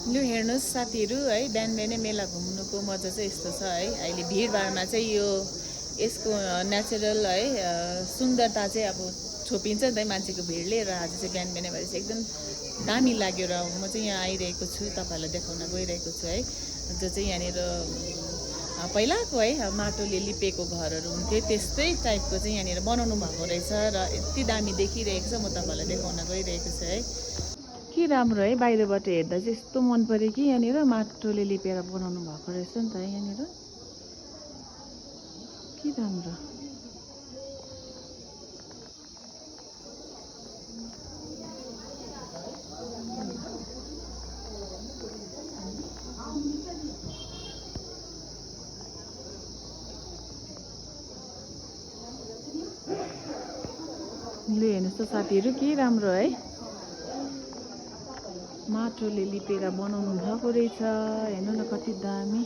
लु हेर्नुहोस् साथीहरू है, बिहान बिहानै मेला घुम्नुको मजा चाहिँ यस्तो छ है। अहिले भिडभाडमा चाहिँ यसको नेचुरल है सुन्दरता चाहिँ अब छोपिन्छ नि त मान्छेको भिडले। र आज चाहिँ बिहान बिहानै भएपछि एकदम दामी लाग्यो र म चाहिँ यहाँ आइरहेको छु, तपाईँहरूलाई देखाउन गइरहेको छु है। जो चाहिँ यहाँनिर पहिलाको है माटोले लिपेको घरहरू हुन्थ्यो, त्यस्तै टाइपको चाहिँ यहाँनिर बनाउनु भएको रहेछ र यति दामी देखिरहेको छ। म तपाईँहरूलाई देखाउन गइरहेको छु है। के राम्रो है, बाहिरबाट हेर्दा चाहिँ यस्तो मन पऱ्यो कि यहाँनिर माटोले लिपेर बनाउनु भएको रहेछ नि त यहाँनिर। के राम्रो। लु हेर्नुहोस् त साथीहरू, के राम्रो है, माटोले लिपेर बनाउनु भएको रहेछ। हेर्नु न कति दामी।